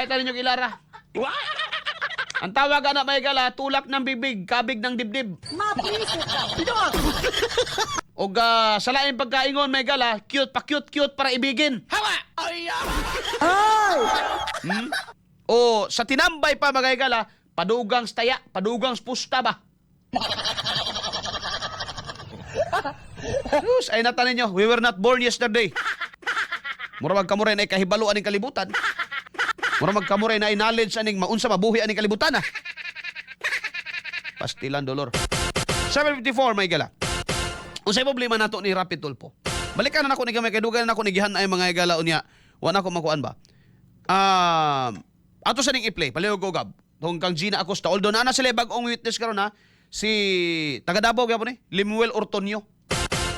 Kahit ano yung ilara. Ang tawag ana, mga higala, tulak ng bibig, kabig ng dibdib. Og sa laing pagkaingon, mga higala, cute pa cute cute para ibigin. Hawa! Ay! O sa tinambay pa, mga higala, padugang staya, padugang pusta ba? Sus, ay natanin nyo, we were not born yesterday. Mura magkamo rin ay kahibalo aning kalibutan. Mura magkamo rin ay knowledge aning maunsa mabuhi aning kalibutan ah. Pastilan dolor. 7:54, mga higala. Unsay problema nato ni Raffy Tulfo? Balikan na nako ni gamay kay dugan na nako ni gihan ay mga higala unya. Wa na ko makuan ba. Ato sa ning i-play palihog og gab. Tungkol kang Gina Acosta. Although naa na sila bag-ong witness karon ha. Si taga Davao gyapon ni Lemuel Ortonio.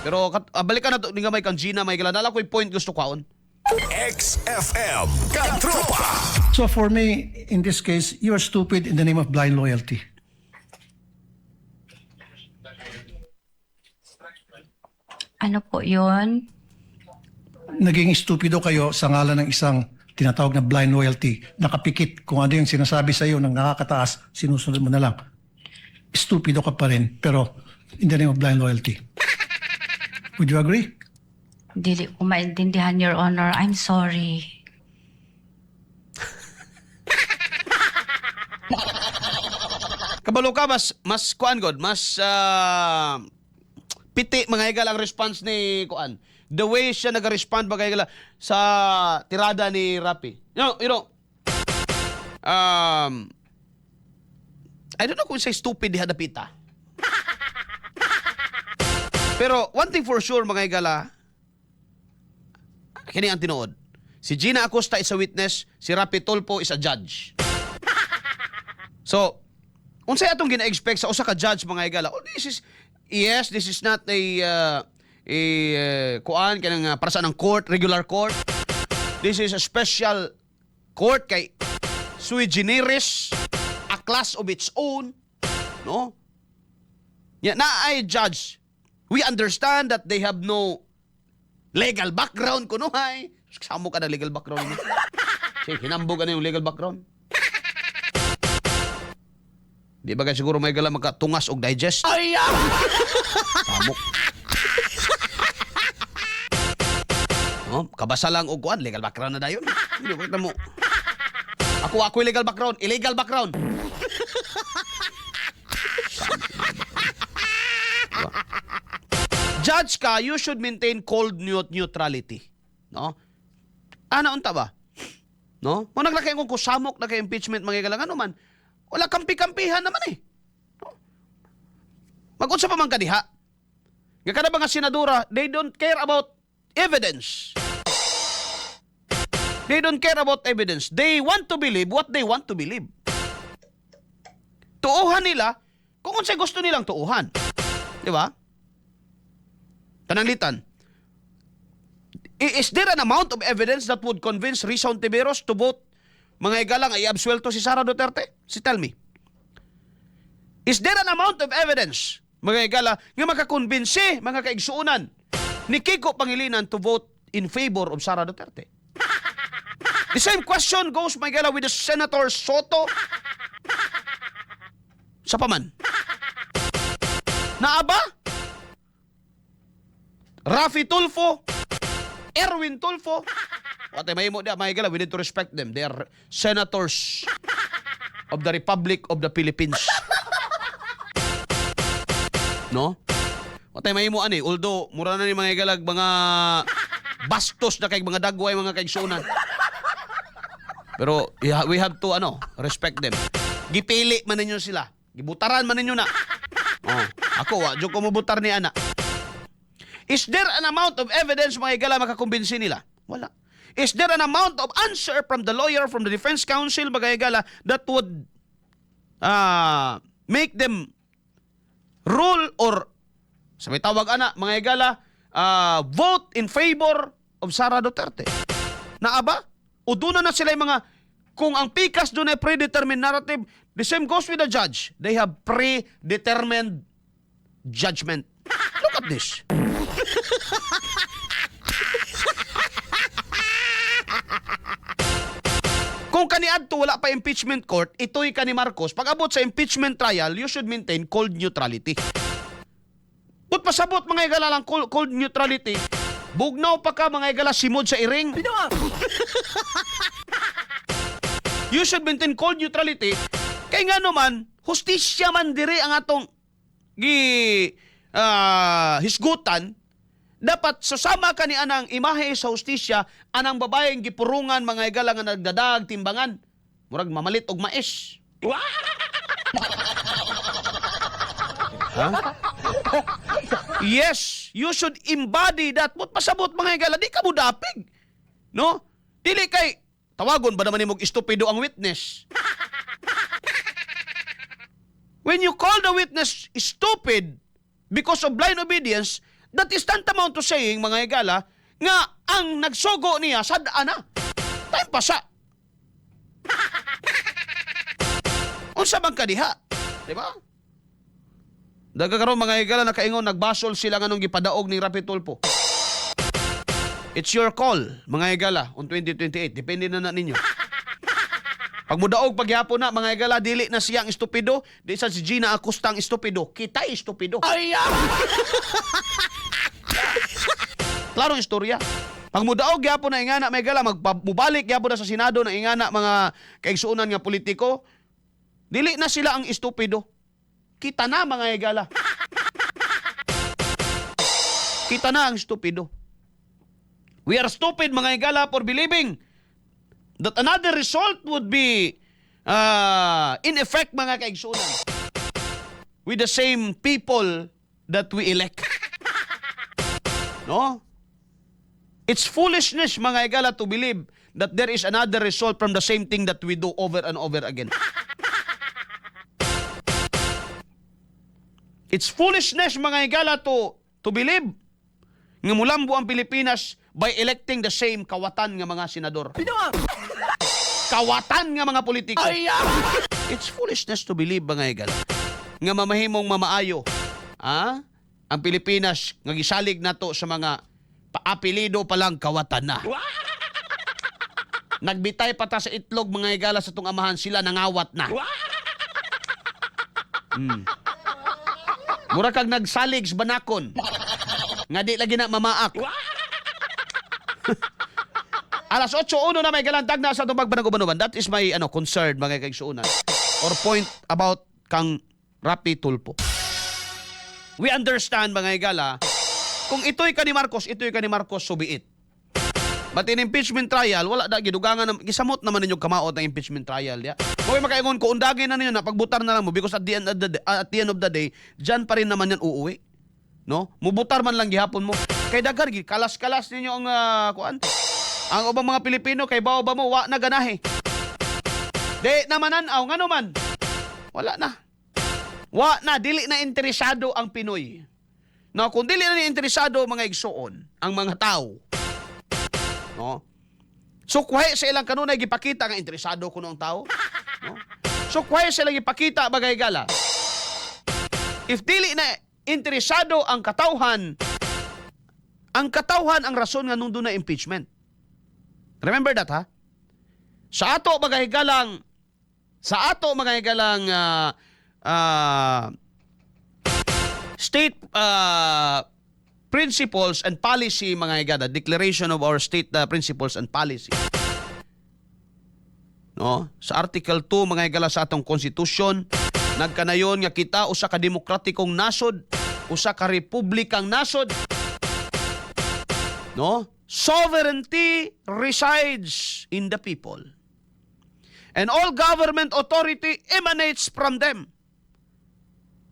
Pero balikan na to ni gamay kang Gina, mga higala. Nala ko'y point gusto kwaon. XFM Katropa. So for me, in this case, you are stupid in the name of blind loyalty. Ano po yun? Naging stupido kayo sa ngalan ng isang tinatawag na blind loyalty. Nakapikit kung ano yung sinasabi sa iyo ng nakakataas, sinusunod mo na lang. Stupido ka pa rin, pero in the name of blind loyalty. Would you agree? Dili ko maintindihan, Your Honor. I'm sorry. Kabalo ka, mas kuan god, mas piti, mga higala, ang response ni kuan. The way siya nag-respond, mga higala, sa tirada ni Raffy. You know, I don't know kung say stupid diha dapita. Pero one thing for sure, mga higala, kini ang tinuod. Si Gina Acosta is a witness, si Raffy Tulfo is a judge. So, unsay atong gina-expect sa usa ka judge, mga higala? Oh, this is yes, this is not a kuan kanang para sa ng court, regular court. This is a special court kay sui generis, a class of its own, no? Ya na ay judge. We understand that they have no legal background kunuhay. Samo ka na legal background mo. Sige, hinambog ka na yung legal background. Di ba kay siguro mga higala makatungas og digest? Ay! Samok. No, kabasa lang og kuan, legal background na dayon. Hindi ba mo? Ako legal background, illegal background. Diba? Judge ka, you should maintain cold neutrality. No? Ana unta ba? No? Mo naglaki kung kusamok na kay impeachment, mga higala, ano man. Wala kampi-kampihan naman eh. No? Mag-unsa pa man kadiha. Nga kada mga senadora, they don't care about evidence. They don't care about evidence. They want to believe what they want to believe. Tuuhan nila kung unsay gusto nilang tuuhan. Di ba? Kananglitan. Is there an amount of evidence that would convince Risa Hontiveros to vote, mga higala, nga i-absuelto si Sara Duterte? Si tell me. Is there an amount of evidence, mga higala, nga makakonbinse mga kaigsuonan ni Kiko Pangilinan to vote in favor of Sara Duterte? The same question goes, mga higala, with the Senator Sotto. Sa paman. Naa ba? Raffy Tulfo, Erwin Tulfo. What may mo di, mga higala, we need to respect them. They are senators of the Republic of the Philippines. No? What may mo ani, although mura na ni mga higalag mga bastos na kay mga dagway, mga kaigsuonan. Pero yeah, we have to ano, respect them. Gipili man ninyo sila. Gibutaran man ninyo na. Oh, ako wa jud ko mobutar ni ana. Is there an amount of evidence, mga higala, makakumbinsi nila? Wala. Is there an amount of answer from the lawyer, from the defense counsel, mga higala, that would make them rule or sa may tawag ana, mga higala, vote in favor of Sara Duterte? Naa ba? O doon na sila yung mga kung ang pikas doon ay predetermined narrative, the same goes with the judge. They have predetermined judgment. Look at this. Kung ang Kung kaniadto wala pa impeachment court, ito'y ka ni Marcos, pag abot sa impeachment trial, you should maintain cold neutrality. But pasabot, mga higala, lang cold neutrality, bugnaw pa ka, mga higala, simod sa iring. You should maintain cold neutrality kay nga naman hustisya man diri ang atong gi hisgutan. Dapat susama ka ni anang imahe sa hustisya anang babaeng gipurungan, mga higala, nga nagdadag timbangan, murag mamalit og mais. Ha? Yes, you should embody that. But pasabot, mga higala, di ka mo dapig. No? Dili kay tawagon ba naman nimo og estupido ang witness? When you call the witness stupid because of blind obedience, that is tantamount to saying, mga higala, nga ang nagsugo niya sad-a na. Time pa sa. Unsa man kadiha? Di ba? Daga karon, mga higala, nakaingon nagbasol sila nganong gipadaog ni Rapi Tulfo. It's your call, mga higala, on 2028. Depende na na ninyo. Pag mudaog pagyapon na, mga higala, dili na siya ang estupido, di sa si Gina Acosta ang estupido, kita estupido. Ay! Klarong istorya. Pag mudaog gyapon na ingana, mga higala, magmubalik gyapon na sa Senado na ingana, mga kaigsuonan nga politiko, dili na sila ang estupido. Kita na, mga higala. Kita na ang estupido. We are stupid, mga higala, for believing that another result would be in effect, mga kaigsunan, with the same people that we elect. No? It's foolishness, mga higala, to believe that there is another result from the same thing that we do over and over again. It's foolishness, mga higala, to believe nga mulambo ang Pilipinas by electing the same kawatan nga mga senador. Kawatan nga mga politiko. It's foolishness to believe, mga higala, nga mamahimong mamaayo, ah, ang Pilipinas nga gisalig nato sa mga paapelido pa lang kawatan na. Nagbitay pa ta sa itlog, mga higala, sa tong amahan, sila nangawat na. Mura kag nagsalig sa banakon nga di lagi na mamaak. Alas 8:01 na may galantag na sa tubag panag-uban. That is my ano concern, mga kaigsuonan, or point about kang Rapi Tulfo. We understand, mga higala, kung ito'y ka ni Marcos, ito'y ka ni Marcos, so be it. But in impeachment trial, wala da gidugangan, gisamot naman ninyo kamaot ng impeachment trial, ya. Kung makaingon ko, undagin na ninyo na pagbutar na lang mo because at the end of the day, diyan pa rin naman yan uuwi. No? Mubutar man lang gihapon mo. Kay daghan gi kalas-kalas ninyo ang kuan. Ang ubang mga Pilipino kay bawo ba mo wa na ganahe. Di naman aw ngano man. Wala na. Wa na, dili na interesado ang Pinoy. No, kung dili na ni interesado, mga igsuon, ang mga tao. No? So kuhay sa ilang kanunay gipakita nga interesado kuno ang tao. No? So kuhay sa ilang gipakita, mga higala. If dili na interesado ang katawhan ang rason nga nung na impeachment. Remember that, ha? Sa ato, mga higalang, state principles and policy, mga higala, declaration of our state principles and policy. No? Sa Article 2, mga higala, sa atong konstitusyon, nagkanayon nga kita usa ka demokratikong nasod, usa ka republikang nasod. No? Sovereignty resides in the people. And all government authority emanates from them.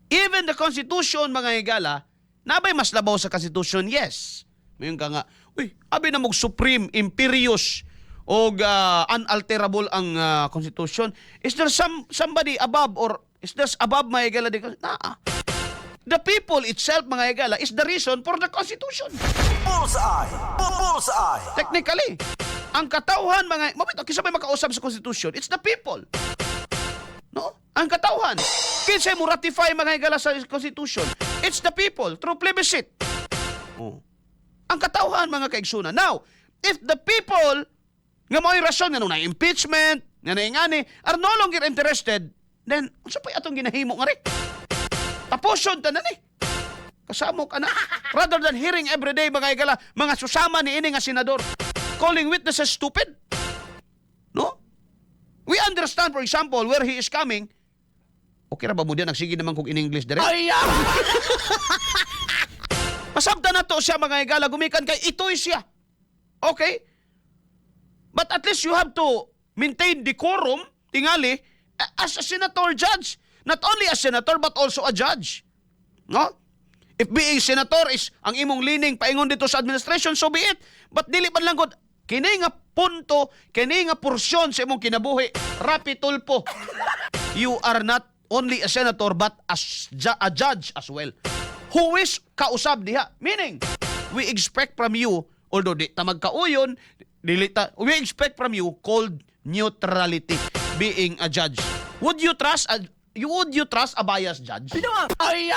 Even the Constitution, mga higala, nabay mas labaw sa Constitution? Yes. Mayon ka nga, uy, abi na mog supreme, imperious, og unalterable ang Constitution. Is there somebody above or is there above, mga higala? Di naa. The people itself, mga higala, is the reason for the Constitution. Bullseye! Bullseye! Technically, ang katawhan, mga mabito kinsa may makausap sa Constitution? It's the people. No? Ang katawhan. Kinsa mo ratify, mga higala, sa Constitution? It's the people through plebiscite. Oh. Ang katawhan, mga kaigsunan. Now, if the people nga mao'y rason nga nung na impeachment, Nga naingani are no longer interested, then unsa pa'y atong ginahimo nga rin? Tapuson tanan eh. Kasamok ana. Rather than hearing every day, mga higala, mga susama ni ini nga senador calling witnesses stupid. No? We understand, for example, where he is coming. Okay ra ba mo diyan? Nagsige naman kog in English dire. Ay! Masabta na to siya, mga higala, gumikan kay itoy siya. Okay? But at least you have to maintain decorum, tingali, as a senator judge. Not only a senator, but also a judge. No? If being senator is ang imong leaning paingon dito sa administration, so be it. But dili man lang gud kini nga punto, kini nga porsyon sa imong kinabuhi, Rapi Tulfo. You are not only a senator but a judge as well. Who is kausab diha? Meaning, we expect from you, although di ta magkauyon, dili ta, we expect from you cold neutrality being a judge. Would you trust a biased judge? Ay!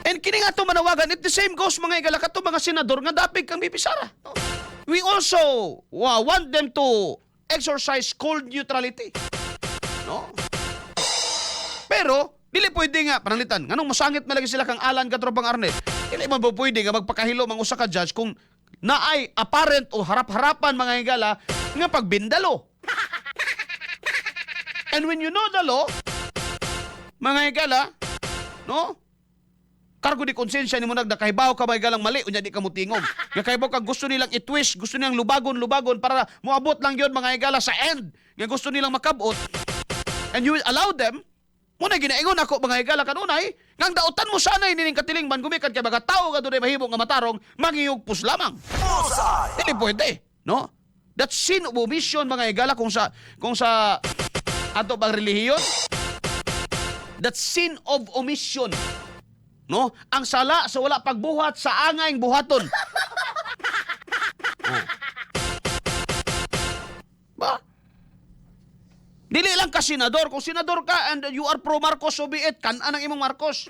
And kini nga to manawagan, it the same goes, mga higala, kato mga senador nga dapig kang VP Sara. No? We also, wow, want them to exercise cold neutrality. No? Pero dili pwede nga pananglitan nganong masangit man lagi sila kang Alan Katropang Arnett. Dili man po pwede nga magpakahilo mang usa ka judge kung naay apparent o harap-harapan, mga higala, nga pagbindalo. And when you know the law, mga higala, no? Cargo de konsensya nimo nagdakahibaw ka, mga higalang mali unya di ka mutingog. Nga kahibaw ka gusto nilang i-twist, gusto nilang lubagon-lubagon para moabot lang yon, mga higala, sa end nga gusto nilang makabot. And you will allow them. Mao na ginaingon ako, mga higala, kanunay, ngang dautan mo sana inining katilingban gumikan kay mga tao nga dunay mahimo nga matarong mangiyugpos lamang. Bullseye! Dili pwede, no? That's sin of omission, mga higala, kung sa ato bang relihiyon. That's sin of omission. No? Ang sala sa wala pagbuhat sa angayng buhaton. Oh. Ba? Dili lang ka senador. Kung senador ka and you are pro Marcos, so be it. Kan-an ang imong Marcos.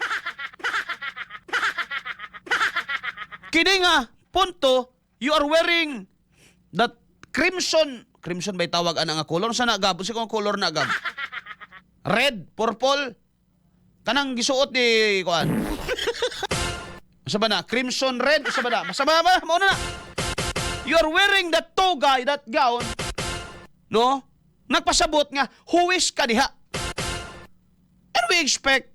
Kini nga, punto, you are wearing that crimson, crimson ba'y tawag ana nga color? Sa na gab? Sa kung color na gab? Red, purple, kanang gisuot ni kuan. Sa ba na? Crimson red, sa ba na? Masama ba? Mao na na. You are wearing that toga, that gown, no? Nagpasabot nga, huwis ka diha. And we expect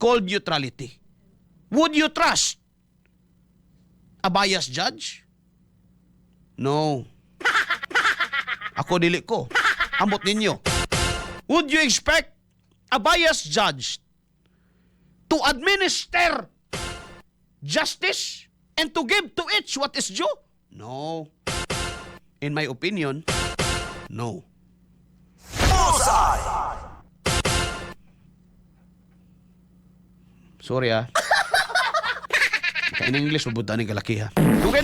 cold neutrality. Would you trust a biased judge? No. Ako dili ko. Ambot ninyo. Would you expect a biased judge to administer justice and to give to each what is due? No. In my opinion, no. Bullseye! Sorry ah. Kaya in English, mabuta ni kalaki ha. Dugay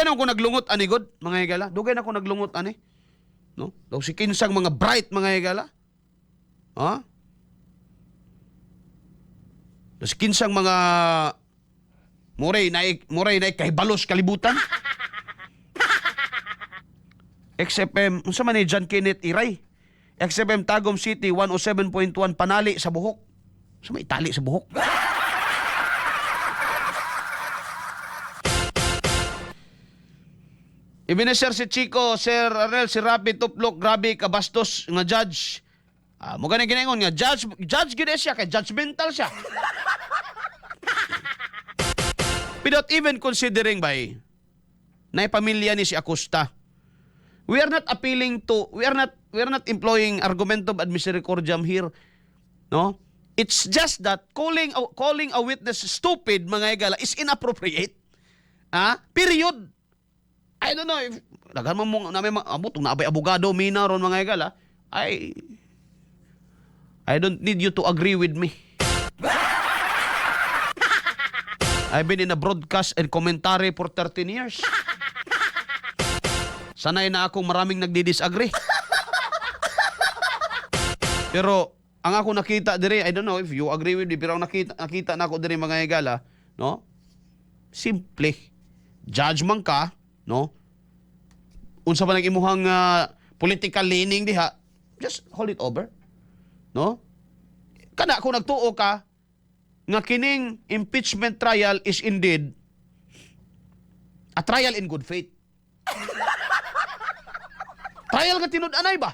na ko naglungot ani god, mga higala. Dugay na ko naglungot ani. No? Daw si kinsang mga bright, mga higala. Ha? Daw si kinsang mga muray na kahibalos kalibutan. XFM, unsa man ni John Kenneth Iray? XFM Tagum City 107.1 panali sa buhok. Sa may tali sa buhok. Ebenezer si Chico, Sir Arnel, si Rapi Tuplok, grabe kabastos nga judge. Ah, mo gani ginaingon nga judge, judge gid siya kay judgmental siya. Without even considering by na pamilya ni si Acosta. We are not appealing to we are not employing argumentum ad misericordiam here. No? It's just that calling a witness stupid, mga higala, is inappropriate. Ah, period. I don't know if daghan man mo namin abot kung naabay abogado mina ron, mga higala. I don't need you to agree with me. I've been in a broadcast and commentary for 13 years. Sanay na akong maraming nagdi-disagree. Pero ang ako nakita dire, I don't know if you agree with me, pero ang nakita na ako dire, mga higala, no? Simple. Judge man ka, no? Unsa ba nang imuhang political leaning diha, just hold it over. No? Kana kung nagtuo ka nga kining impeachment trial is indeed a trial in good faith. Trial nga tinud-anay ba?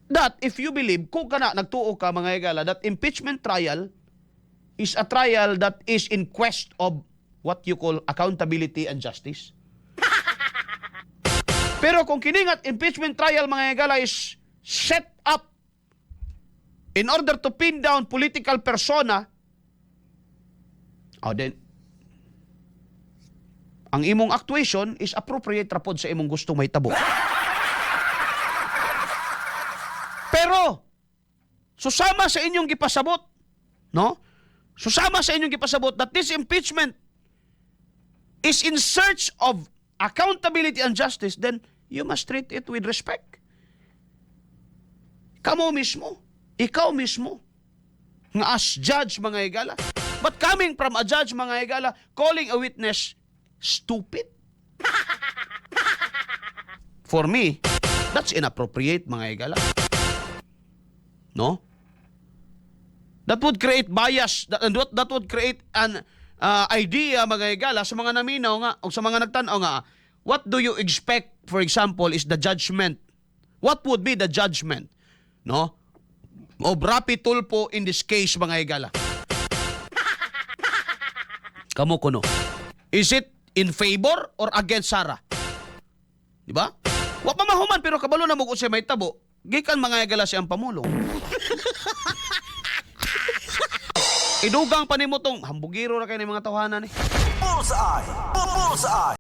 That if you believe, kung kana nagtuo ka, mga higala, that impeachment trial is a trial that is in quest of what you call accountability and justice. Pero kung kini nga impeachment trial, mga higala, is set up in order to pin down political persona, oh, then ang imong actuation is appropriate ra pod sa imong gustong mahitabo. Pero susama sa inyong gipasabot, no? Susama sa inyong gipasabot that this impeachment is in search of accountability and justice, then you must treat it with respect. Kamo mismo, ikaw mismo, nga as judge, mga higala. But coming from a judge, mga higala, calling a witness stupid? For me, that's inappropriate, mga higala. No? That would create bias, that would create an idea, mga higala, sa mga naminaw nga, o sa mga nagtanaw nga, what do you expect, for example, is the judgment? What would be the judgment? No? Of Rapi Tulfo in this case, mga higala? Kamo kuno. Is it in favor or against Sara? Di ba? Wa pa mahuman pero kabalo na mo kung siya mahitabo. Gikan, mga higala, siyang pamulong. Idugang pa nimo tong hambugiro ra kay ni mga tawhana ni. Bullseye! Bullseye!